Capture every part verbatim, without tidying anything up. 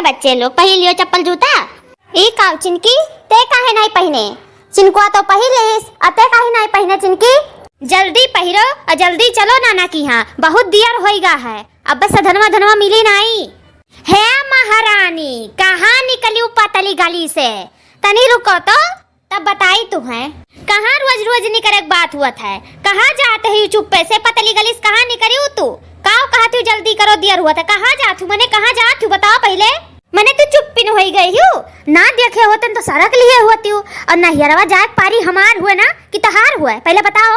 बच्चे लोग पहिर लियो चप्पल जूता। ई काउ चिनकी, ते काहे नाई पहिने? चिनकुआ तो पहिर लेहिस, अ ते काहे नाई पहिने चिनकी? जल्दी पहिरो अ जल्दी चलो नाना किहाँ, बहुत दियर होइगा है, अब सधनवा धनवा मिली नाई। हे महारानी, कहाँ निकलिउ पतली गली से? तनी रुको तो, तब बताई तुहैं। कहाँ रोज रोज निकरे के बात हुवत है? कहाँ जात ही चुप्पे से पतली गली से, कहाँ निकरिउ तू? काउ कहत ही जल्दी करो, दियर हुवत है, कहाँ जात ही? मने कहाँ जात ही बताओ पहिले। मने तू चुप्पिन होई गई हू, ना देखे होतन तो सरक लिए होतिउ। अउर नहियरवा जाए के पारी हमार हुए ना कि तोहार हुए, पहिले बताओ।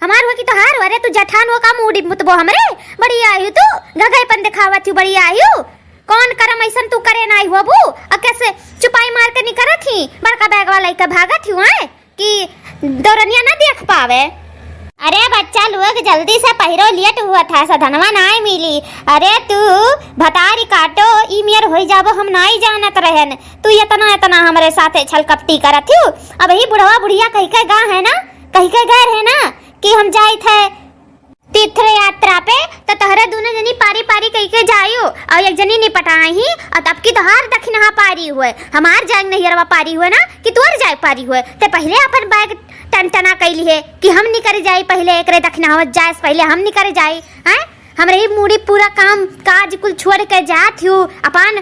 हमार हुआ कि तोहार हुआ? अरे तू जठान हुआ का, मूड़ी मुतबो हमरे? बड़ी आयु तू, गगईपन दिखावत हू, बड़ी आयु। कौन करम अइसन तू करे नाई हुआ बू? अ कैसे चुपाई मार के निकरत ही, बड़का बैगवा लइके भागत ही हुआ कि दौरनिया ना देख पावे। अरे बच्चा लोग जल्दी से पहिरो, लेट हुआ था, सधनवा नाई मिली। अरे तू भतारी काटो, ई मेर होई जाबो, हम नाई जानत रहन। तू इतना इतना हमरे साथे छलकपटी करत हू। अबही बुढ़वा बुढ़िया कहि के गा है ना, कहि के गए रहे ना कि हम जाइत है तीर्थ यात्रा पे, त तोहरे दुनो जनी पारी पारी कइके जाइउ, अउर एक जनी निपटाई ही, अउर तब की तोहार दखिनहा पारी हुए, हमार जाए नहियरवा पारी हुए ना, कि तोर जाए पारी हुए। ते पहिले अपन बैग टनटना कइ लिहे कि हम निकर जाई पहिले, एकरे दखिनहा जाए से पहिले हम निकर जाई, हैं? हमरे ही मूड़ी पूरा काम काज कुल छोड़ के जात हू, अपन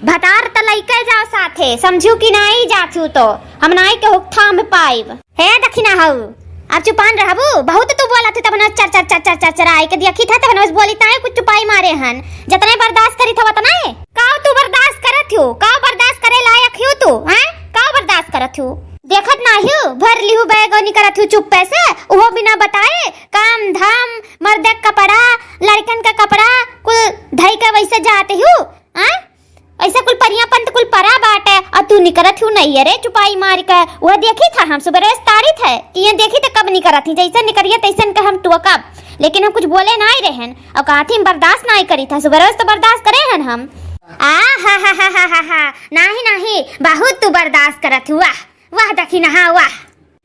भतार त लइके जाओ साथे, समझू कि नाई जात हू तो हम नाई के हुकथाम पाइब। हे दखिनहा हऊ, अब चुपान रहबू? बहुत तू बोलत हू, तब ना चर चर चर चर चर चर आई के देखी था, तब ना बस बोली ताए कुछ चुपाई मारे हन। जतने बर्दाश्त करी था उतने। काउ तू बर्दाश्त करत हू? काउ बर्दाश्त करे लायक हू तू? हैं? काउ बर्दाश्त करत हू? देखत नाही हू, भर लिहू बैग और निकरत हू चुप्पे से, उहो बिना बताए। काम धाम, मर्दे के कपड़ा, लड़कन के कपड़ा, कुल धई के वैसे जात हू। आय? ऐसे कुल परियां पंत कुल परा बाटे, अउर तू निकरत हू नहियरे चुपाई मार के। वह देखी था हम सुबह रोज तारी थे कि ये देखी तो कब निकरत ही, जैसे निकरिए तैसन के हम टोकब, लेकिन हम कुछ बोले नाई रहन। अउर कहा थी हम बर्दाश्त नाई करी था, सुबह रोज तो बर्दाश्त करे हन हम। आ हा हा हा हा हा हा, नाही नाही, बहुत तू बर्दाश्त करत हू, वाह वाह दखिनहा वाह।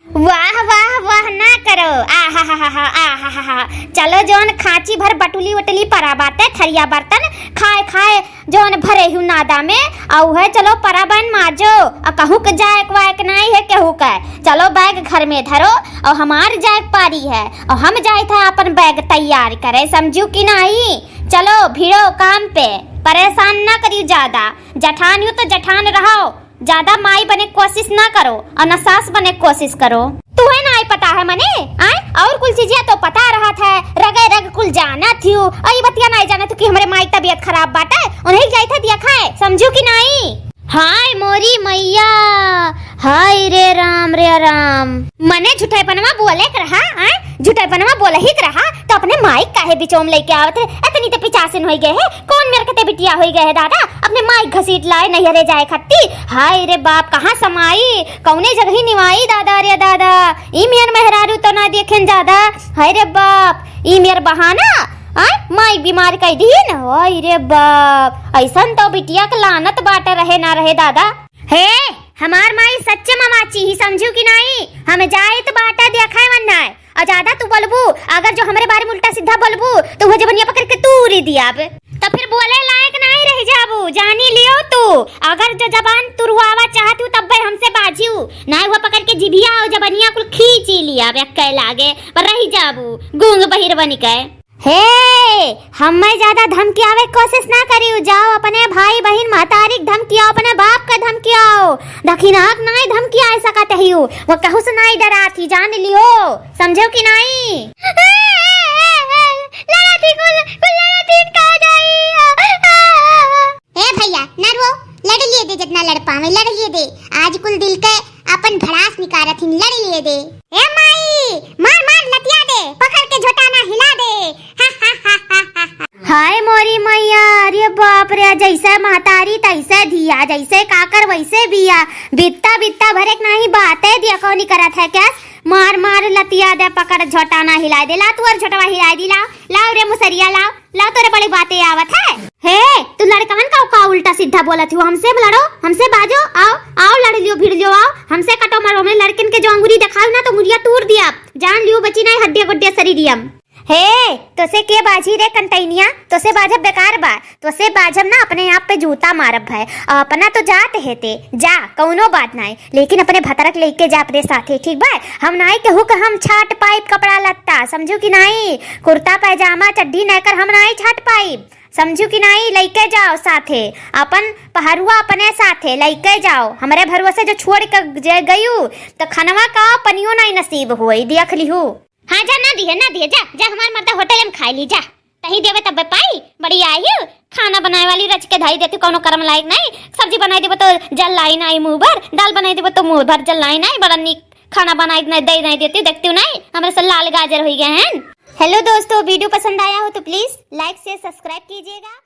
वाह, वाह, वाह ना करो। आ हा हा हा हा, आ हा हा हा। चलो जौन खांची भर बटुली वटुली परा बाटे, थरिया बर्तन खाए खाए जौन भरे हू नादा में, अउ है चलो परा बन माजो। अ कहूँ के जाए के वाए के नाई है केहू के। चलो बैग घर में धरो, अउ हमार जाए के पारी है, अउ हम जाइत है अपन बैग तैयार करे, समझू कि नाई? चलो भिड़ो काम पे, परेशान ना करियो ज्यादा। जठान हू तो जठान रहो। ज्यादा माई बने कोशिश ना करो अउर ना सास बने कोशिश करो। तुहे नाई पता है मने, आय? अउर कुल चीजिया तो पता रहत है, रगे रग कुल जानत हू, अउर ई बतिया नाई जानत हू कि हमरे माई तबियत खराब बाटे, उन्हें जाइत है दिया खाए, समझू कि नाई? हाय मोरी मैया, हाय रे राम रे राम। मने झुठैपनवा बोले के रहा, आय? झुठैपनवा बोलही के रहा, तो अपने माई काहे बिचोम लेके आवत है? इतनी तो पिचासिन होई गए है, कौन मेर के ते बिटिया होई गए है दादा, अपने माई घसीट लाए नैहरे जाए खत्ती। हाय रे बाप, कहाँ समाई, कौने जगही निवाई दादा रे दादा। ई मेर मेहरारू तो ना देखेन ज्यादा। हाय रे बाप, ई मेर बहाना, आय, माई बीमार कई दीन। हाय रे बाप, ऐसन तो बिटिया के लानत बाटे रहे ना रहे दादा। हे, हमार माई सच्चे ममाची ही, समझू कि नाई? हम जाइत बाटे देखे वन्ना। अउर ज्यादा तू बोलबू, अगर जो हमरे बारे में उल्टा सीधा बोलबू, तो वो जबनिया पकड़ के तूरी दियाब। तो फिर बोले लायक नाई रह जाबू, जानी लियो तू। अगर जो जबान तुरवावा चाहत हू, तब्बे हमसे बाजियो। नाई हुआ पकड़ के जिभिया अउर जबनिया कुल खींची लियाब, एक्के लागे, पर रह जाबू, गूंग बहिर बन के। हे, हम्मे ज्यादा धमकियावे के कोशिश ना करियो, जाओ अपने भाई बहिन महतारी के धमकियाओ, अपने बाप का धमकियाओ, दखिनहा के नाई धमकियाए सकत हियो, वो कहू से नाई डरात ही, जान लियो, समझो कि नाई? लड़त ही कुल, कुल लड़त ही का जाई? ए भैया, ना रो, लड़ लिए दे, जितना लड़ पावे, लड़ लिए दे। आज कुल दिल के अपन भड़ास निकारत हिन, लड़ लिए दे। ए माई, मार, मार, लतिया दे, पकड़ के झोटाना हिला दे। हाय मोरी मैया, अरे बाप रे, जैसे महतारी तैसे धिया, जैसे काकर वैसे बिया। बित्ता, बित्ता भरे के नाही बाते दिया, कौन करत है क्या? मार, मार, लतिया दे, पकड़ झोटाना हिलाए दे। ला तू और झोटवा हिलाए दी, लाओ, लाओ रे मुसरिया, लाओ। लाओ, तोरे बड़ी बातें आवत है। हे, तू लड़कवन का, का उल्टा सीधा बोलत हो? हमसे लड़ो, हमसे बाजो, आओ, आओ, लड़ लियो, भिड़ लियो, आओ, हमसे कटो मरो, हमरे लड़कन के जो अंगुरी देखाओ ना, तो अंगुरिया तूर दिया, जान लियो, बची नहीं हड्डिया गुड्डिया शरीरियम। हे, तोसे के बाजी रे कंटैनिया? तोसे बाजब बेकार बा। तोसे बाजब ना, अपने आप पे जूता मारब है। और अपना तो जात है ते, जा, कौनो बात नाई, लेकिन अपने भतरक लेके जा अपने साथे, ठीक बा? हम नाई केहू के हम छाट पाइब कपड़ा लत्ता, समझू कि नाई? कुर्ता पैजामा चड्ढी नैकर हम नाई छाट पाइब, समझू कि नाई? लेके जाओ साथे, अपन पहरुआ अपने साथे लेके जाओ। हमरे भरोसे जो छोड़ के जे गयू, तो खनवा का पनियो नाई नसीब होई, देख लिहू। हाँ, जा, ना दिहे, ना दिहे, जा, जा, हमार मर्दा होटल में खाई ली, जा। तही देवे तब्बे पाई, बड़ी आई हो, खाना बनाए वाली रच के धई देती, कौनो करम लायक नाई। सब्जी बनाई देबो तो जल लाई नाई मुँह भर, दाल बनाई देबो तो मुँह भर जल लाई नाई, बड़ा नीक खाना बनाई नाई, दे नाई देती, देखती नाई, हमरे से लाल गाजर हुई गए हैं। हेलो दोस्तों, वीडियो पसंद आया हो तो प्लीज लाइक से सब्सक्राइब कीजिएगा।